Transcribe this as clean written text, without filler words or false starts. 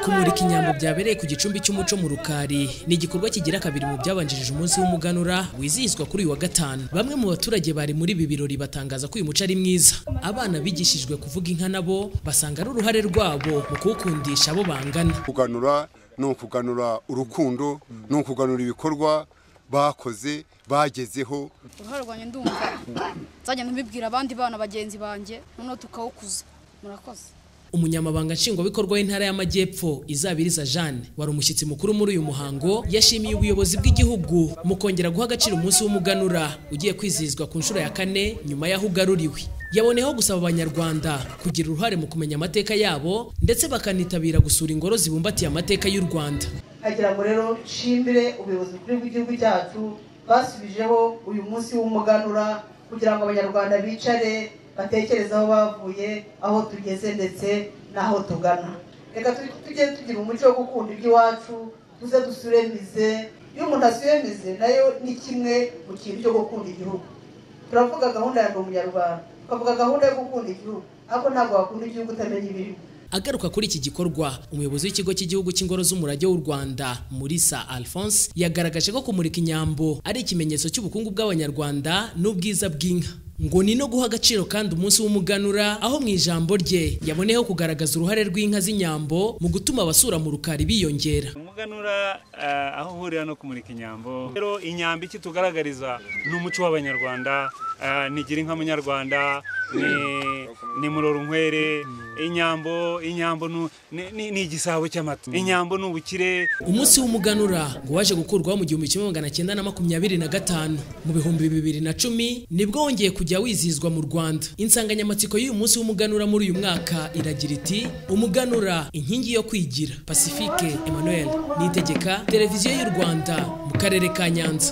Kumurika inyambo byabereye ku gicumbi cy'umuco mu Rukari ni igikorwa kigira kabiri mu byabanjirije umunsi w'umuganura wizihizwa kuri uyu wa gatanu. Bamwe mu baturage bari muri ibi birori batangaza ko uyu muco ari mwiza. Abana bigishijwe kuvuga inka nabo basanga ari uruhare rwabo mu kuwukundisha abo bangana. Kuganura ni ukuganura urukundo, ni ukuganura ibikorwa bakoze bagezeho. Uruhare rwanjye ndumva nzajya mbibwira abandi bana bagenzi banjye noneho tukawukuza. Murakoze. Umunyamabanga nshingwabikorwa w'intara y'Amajyepfo Izabiriza Jeanne wari umushyitsi mukuru muri uyu muhango yashimiye ubuyobozi bw'igihugu mu kongera guha agaciro umunsi w'umuganura ugiye kwizihizwa ku nshuro ya kane nyuma y'aho ugaruriwe. Yaboneyeho gusaba Abanyarwanda kugira uruhare mu kumenya amateka yabo ndetse bakanitabira gusura ingoro zibumbatiye amateka y'u Rwanda. Agira ngo rero nshimire ubuyobozi bw'igihugu cyacu basubijeho uyu munsi w'umuganura kugira ngo Abanyarwanda bicare batekereza aho bavuye, aho tugeze ndetse n'aho tugana. Reka tujye tugira umuco wo gukunda iby'iwacu, tuze dusure mize. Iyo umuntu asuye mize nayo ni kimwe mu kintu cyo gukunda igihugu. Turavuga gahunda ya Ndi Umunyarwanda, tukavuga gahunda yo gukunda igihugu, ariko ntabwo wakunda igihugu utamenya ibirimo. Agaruka kuri iki gikorwa, umuyobozi w'ikigo cy'igihugu cy'ingoro z'umurage w'u Rwanda Mulisa Alphonse yagaragaje ko kumurika inyambo ari ikimenyetso cy'ubukungu bw'Abanyarwanda n'ubwiza bw'inka. Ngo ni no guha agaciro kandi umunsi w'umuganura, aho mu ijambo rye yaboneyeho kugaragaza uruhare rw'inka z'inyambo mu gutuma abasura mu Rukari biyongera. Umuganura aho uhurira no kumurika inyambo, rero inyambo iki tugaragariza ni umuco w'Abanyarwanda, ni gira inka munyarwanda, ni murorunkwere. Inyambo ni igisabo cy'amata, inyambo ni ubukire. Umunsi w'umuganura ngo waje gukurwaho mu 1925, mu 2010 nibwo wongeye kujya wizihizwa mu Rwanda. Insanganyamatsiko y'uyu munsi w'umuganura muri uyu mwaka iragira iti: umuganura inkingi yo kwigira. Pacifique Emmanuel Niyitegeka, Televiziyo y'u Rwanda mu karere ka Nyanza.